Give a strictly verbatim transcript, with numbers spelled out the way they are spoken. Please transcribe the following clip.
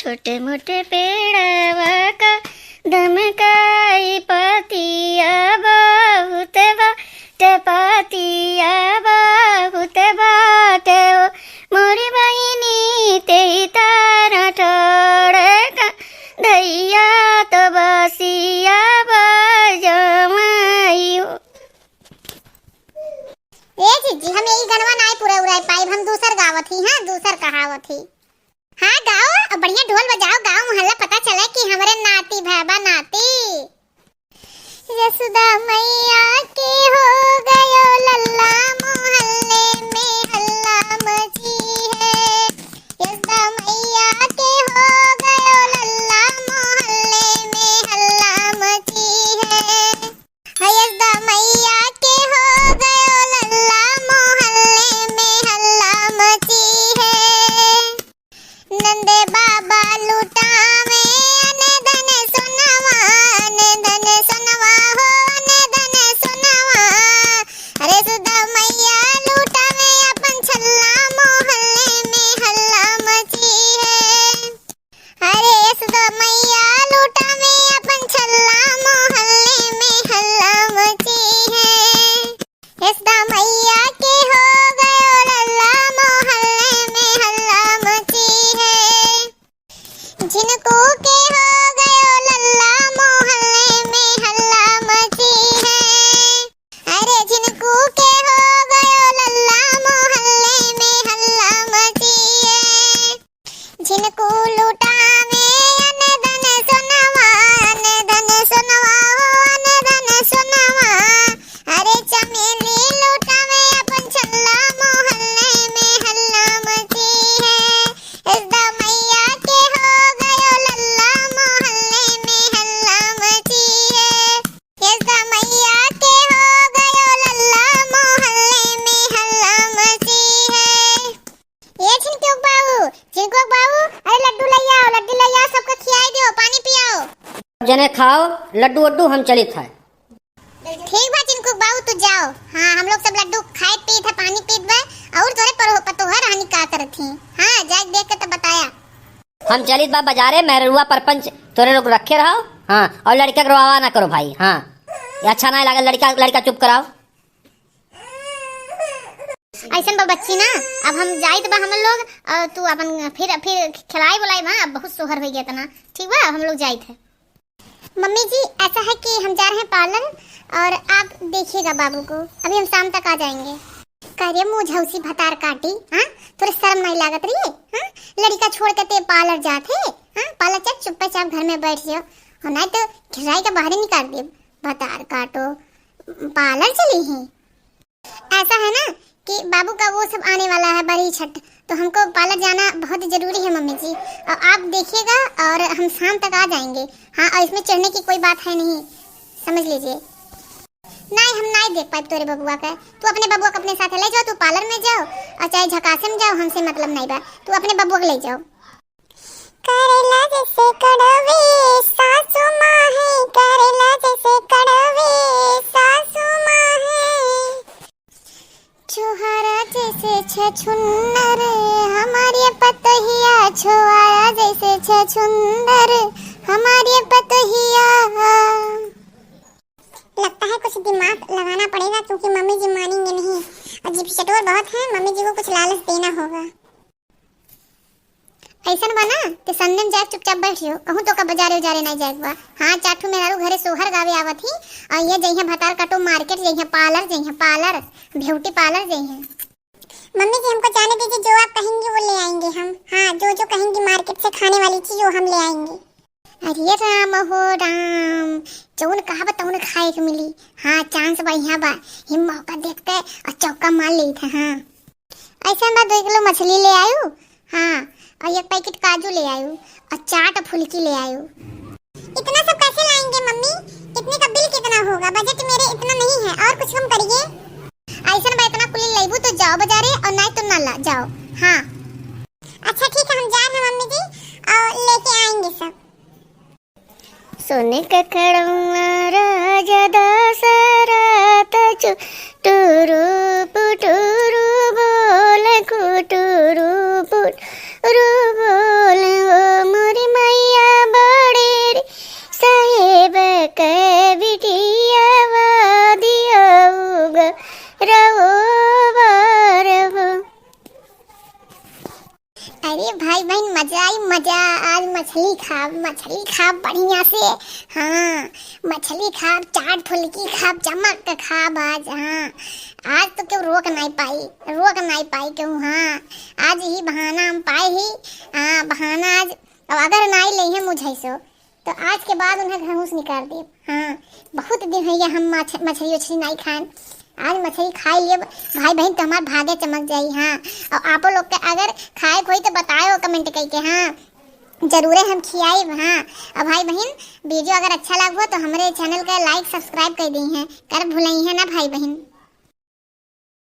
मोटे मोटे पेड़वा का दमकाई पतिया बहुत बाटे, पतिया बहुत बाटे हो। मोरी बहिनी तेई तारा ठोड़े का धैया तो बसिया बजमाई हो। ए जीजी, हम यही गनवा नाई पूरा उड़ाई पाइब, हम दूसर गावत ही, हाँ, दूसर कहावत ही। हाँ, गाओ, अब बढ़िया ढोल बजाओ, गाओ, मोहल्ला पता चले कि हमरे नाती भैबा नाती। यशोदा मैया के हो गयो लल्ला, मोहल्ले में हल्ला मची है। यशोदा मैया के हो गयो लल्ला, मोहल्ले में हल्ला मची है। यशोदा मैया के हो गयो लल्ला, मोहल्ले में हल्ला मची है। नंद बाबा लुटावे अन धन सोनवा, अन धन सोनवा हो, अन धन सोनवा। अरे यशोदा मैया लुटावे अपन छल्ला, मोहल्ले में हल्ला मची है। अरे यशोदा मैया लुटावे अपन छल्ला, मोहल्ले में हल्ला मची है। यशोदा मैया के हो गयो लल्ला, मोहल्ले में हल्ला मची है। झिनकू के हो गयो लल्ला, मोहल्ले में हल्ला मची है। अरे झिनकू के हो गयो लल्ला, मोहल्ले में हल्ला मची है। झिनकू लुटावे अन धन सोनवा, अन धन सोनवा हो, अन धन सोनवा। अरे चमेली लुटावे अपन छल्ला, मोहल्ले में हल्ला मची है। यशोदा मैया के हो गयो लल्ला, मोहल्ले में हल्ला मची है। यशोदा मैया के हो गयो लल्ला, मोहल्ले में हल्ला मची है। ए झिनकुक बाबू, झिनकुक बाबू, अरे लड्डू लइ आओ, लड्डू लइ आओ, सबका खियाई दियो, पानी पियाओ। जने खाओ लड्डू वड्डू, हम चलित है। ठीक बा झिनकुक बाबू, तू जाओ। हाँ, हम लोग सब लड्डू खाए पीत है, पानी पीत बा, और तोरे परो-, पतोहर रानी का करत ही। हाँ, जाए देख के तो बताया। हम चलित बा बाजारे, मेहरुआ परपंच तोरे लोग रखे रहो। हाँ, और लड़का के रोवावा ना करो भाई। हाँ, ये अच्छा ना लागल, लड़का, लड़का चुप कराओ। ऐसन बा बच्ची ना, अब हम जाइत बा हम लोग, और तू अपन फिर, फिर खिलाई बुलाई बा, अब बहुत सोहर हो गया इतना। ठीक बा, हम लोग जाइत है। मम्मी जी, ऐसा है कि हम जा रहे हैं पार्लर और आप देखिएगा बाबू को, अभी हम शाम तक आ जाएंगे। का रे मुँह झौसी भतार काटी, हाँ? तोरे शर्म नहीं लागत रही है, हाँ? लड़का छोड़ के ते पार्लर जात है, हाँ? पार्लर चल, चुप्पे चाप घर में बैठ जाओ, और नहीं तो खिलाई के बाहर ही निकाल दे। भतार काटो, पार्लर चली ही। ऐसा है ना कि बाबू का वो सब आने वाला है, बड़ी छठ, तो हमको पार्लर जाना बहुत ज़रूरी है मम्मी जी। और आप देखिएगा और हम शाम तक आ जाएंगे। हाँ, और इसमें चिढ़ने की कोई बात है नहीं, समझ लीजिए। नहीं, हम नहीं देख पाइब तोरे बबुआ के। तू अपने बबुआ के अपने साथ ले जाओ, तू पार्लर में जाओ और चाहे झकासे में जाओ, हमसे मतलब नहीं बा। तू अपने बबुआ के ले जाओ। करेला जैसे कड़वे सासू माँ है, करेला जैसे कड़वे सासू माँ है। छोहारा जैसे छछुन्नर हमारी पतोहिया, छोहारा जैसे छछुन्नर हमारी पतोहिया। लगता है कुछ दिमाग लगाना पड़ेगा, क्योंकि मम्मी जी मानेंगे नहीं। और जिप चटोर बहुत है, मम्मी जी को कुछ लालच देना होगा। ऐसन बा ना, ते संडे में जाके चुपचाप बैठ जाओ, कहूँ तो का बाजारे उजारे नहीं जाए बा। हाँ, चार ठो मेहरारू घरे सोहर गावे आवत ही, और ये जइहे भतार काटो मार्केट, जइहे पार्लर, जइहे पार्लर, ब्यूटी पार्लर जइहे। मम्मी जी, हमको जाने दीजिए, जो आप कहेंगी वो ले आएंगे हम। हाँ, जो जो कहेंगी मार्केट से खाने वाली चीज वो हम ले आएंगे। अरे राम हो राम, जौन कहब तौन खाए के मिली। हाँ, चांस बढ़िया बा, हम मौका देखते और चौका मार लेते हैं। हाँ, ऐसा बा, दो किलो मछली ले आयु, हाँ, और एक पैकेट काजू ले आयु, और चाट फुल्की ले आयु। इतना सब कैसे लाएंगे मम्मी? इतने का बिल कितना होगा? बजट मेरे इतना नहीं है, और कुछ कम करिए। ऐसा बा, इतना कुल लेबू तो जाओ बाजारे, और नहीं तो ना ला जाओ। हाँ, अच्छा ठीक है, हम जा रहे हैं मम्मी जी, और लेके आएंगे सब। सोने का खड़ौना राजा दशरथ चु-, टुरु पुटुरु बोल कुटुरु पुटुरु बोल, ओ मोरे आई मजा, आज मछली खाब, मछली खाब बढ़िया से। हाँ, मछली खाब, चाट फुल्की खाब, चमक के खाब आज। हाँ, आज तो केहू रोक नाई पाई, रोक नाई पाई केहू। हाँ, आज यही बहाना हम पाए ही। हाँ, बहाना आज, अब अगर नाई लेइहैं मुझे सो, तो आज के बाद उन्हें घरों से निकाल देब। हाँ, बहुत दिन है ये हम मछ-, मछली उछली नाई खाएन। आज मछली खाई लेब भाई बहिन, तो हमार भागे चमक जाई। हाँ, और आपो लोग के अगर खाए के होई तो बतायो comment कइके। हाँ, जरूरे हम खियाइब। हाँ, और भाई बहिन, video अगर अच्छा लागो तो हमरे channel के like subscribe कर दीहैं, कर भुलइहैं ना भाई बहिन।